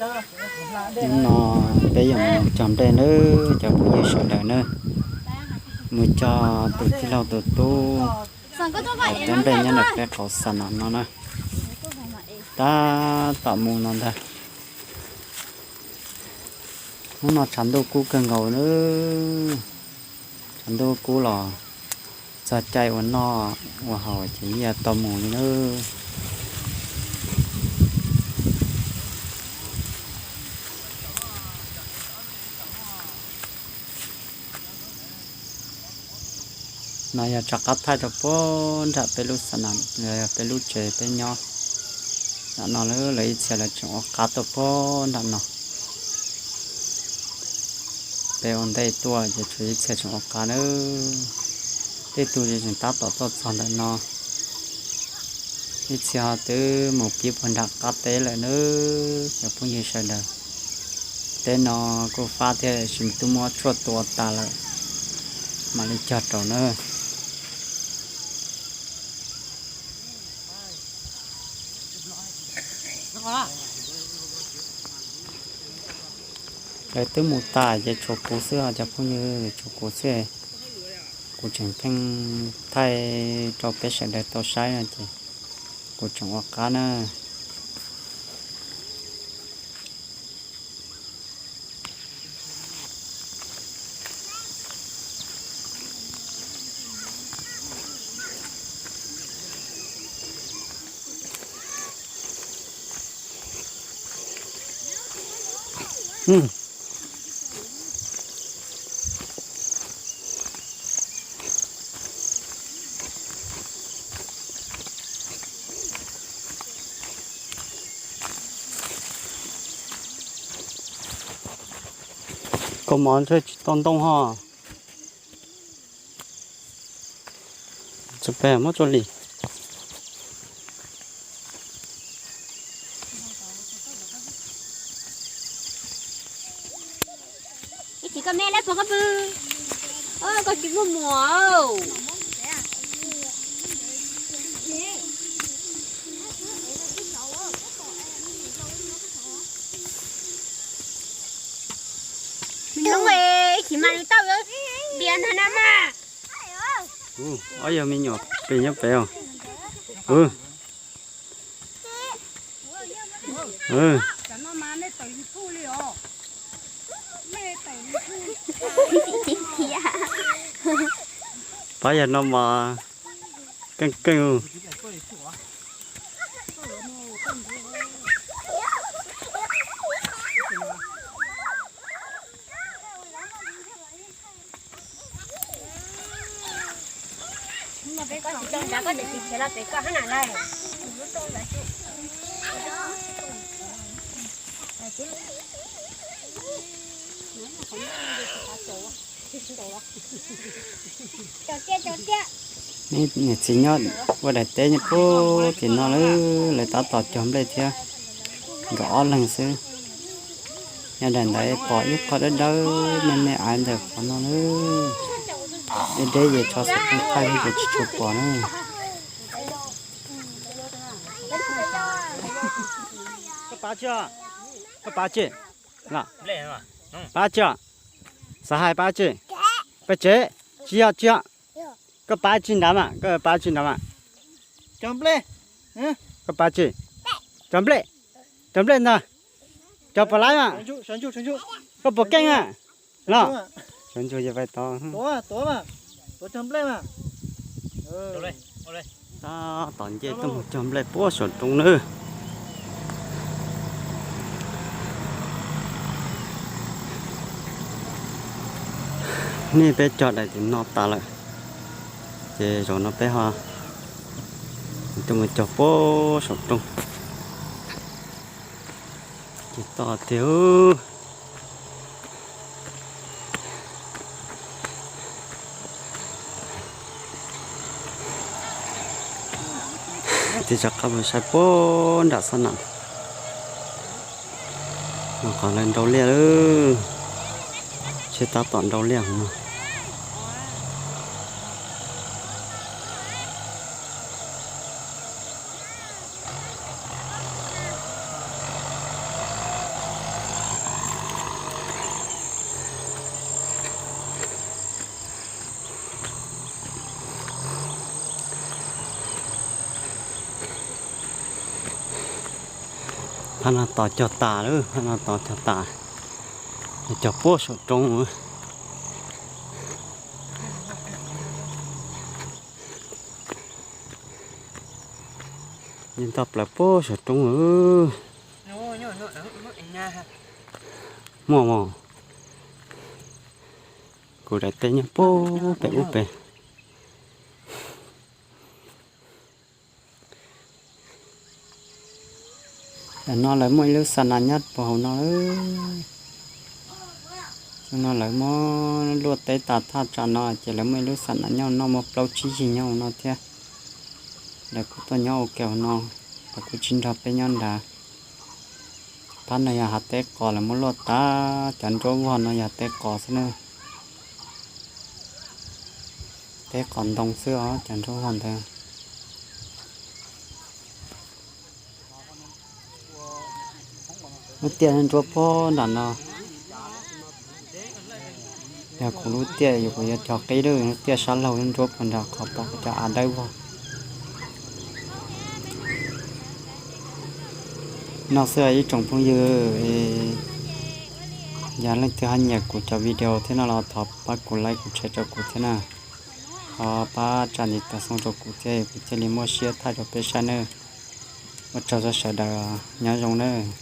Hnub no peb yuav mus cog nplej nawb cov phooj ywg sawv daws nawb. Mus cog tus tij laug tus tub cog nplej nyob ntawm peb qhov xa nas no na. Tab tom mus no ntag. Hnub no tshav ntuj kub kawg nkaus nawb. Tshav ntuj kub los txog caij ua noj ua haus ces yeej tau mus li nawb. No yog rov qab thaij rau puag nram peb lub xa nas, yog peb lub tsev peb nyob. Nram no lawv ib txhia lawv tseem ua qab tuaj puag nram no. Peb ua ntej tuaj ces tshuav ib txhia tseem ua qab nawb. Tej tug tseem tab tom tuaj txog ntawm no. Ib txhia ho twb mus pib puag nram qab teb lawm nawb cov phooj ywg sawv daws. Teb no kuj fab thiab sis twb muab tshuaj tua tas lawm. Mam li cog rau nawb. Lawv twb mus tas ces tshuav kuv xwb os cov phooj ywg, tshuav kuv xwb. Kuv tseem pheej thaij rau peb sawv daws tau saib no ces kuv tseem ua qab na. Kaus mom ntshe tsis tau ntoo ho. Tsis pes muab tso li. Ib txiv koj me lawm puas koj pw? Koj tsis muaj muam. Ib txiv mas li tau diav ntag na mas. Ob yog me nyuam pes nyob pem os. Pab yog no mas keej keej. Niam txiv nyob ua daim teb nyob puag tim no lawm, lawv tab tom cog nplej thiab, nkawd ob leeg xwb. Nyob daim ntawd pom ib qho dawb dawb me me aiv ntawm qhov no lawm. Deb deb ces tso xov tooj thaij ces tsis tshua pom na. Koj pab tsi? Koj pab tsi? Pab tsi? Xav hais pab tsi? Pab tsev? Tsis yog, tsis yog. Koj pab tsi nrad mas, koj pab tsi nrad mas? Cog nplej. Koj pab tsi? Cog nplej. Cog nplej ntag. Cog puas laib mas? Koj puas keej a? Los, sawv ntsug ces pais tod. Tab tom nce tuaj mus cog nplej puag saum roob nawb. Nej peb cog daim tim no tas lawm, ces zaum no peb ho tuaj mus cog puag saum roob. Ces toj tiag. Tig rov qab mus saib puag nram xab nam. Qhov lawv nrau liaj lawm, seb tab tom nrau liaj no. Phab no tos cog tas lawm, phab no tos cog tas, cog puag saum roob. Yeej toj plaws puag saum roob. Muaj mog, kuv daim teb nyob puag pem ub pem. Tam no lawv muaj ib lub xa nas nyob puag hauv no. Xyoo no lawv muab luaj teb tas thaj tsam no ces lawv muaj ib lub xa nas nyob hauv no muaj plaub tsib yig nyob hauv no thiab. Lawv kuj tuaj nyob ua ke hauv no, lawv kuj tsis nrog peb nyob nrad. Phab no yog hav teb qos lawv muab luaj tas, cov nruab vog no yog teb qos xwb na. Teb qos ntoo xwb os cov nruab vog ntawd. Lub tiaj nruab puag nram no. Yog kuv lub tiaj, yog kuv yuav cog qib lub tiaj sab laug nruab puag nram qhov pom cov av dawb vog. No xwb ib tsoom phooj ywg, yog leej twg ho nyiam kuv cov video thiab no los thov pab kuv like kuv share rau kuv thiab na. Thov pab tsa ntiv tas xoo rau kuv thiab kuv thiaj li muaj siab thaij rau peb saib nawb. Ua tsaug rau sawv daws, nyob zoo nawb.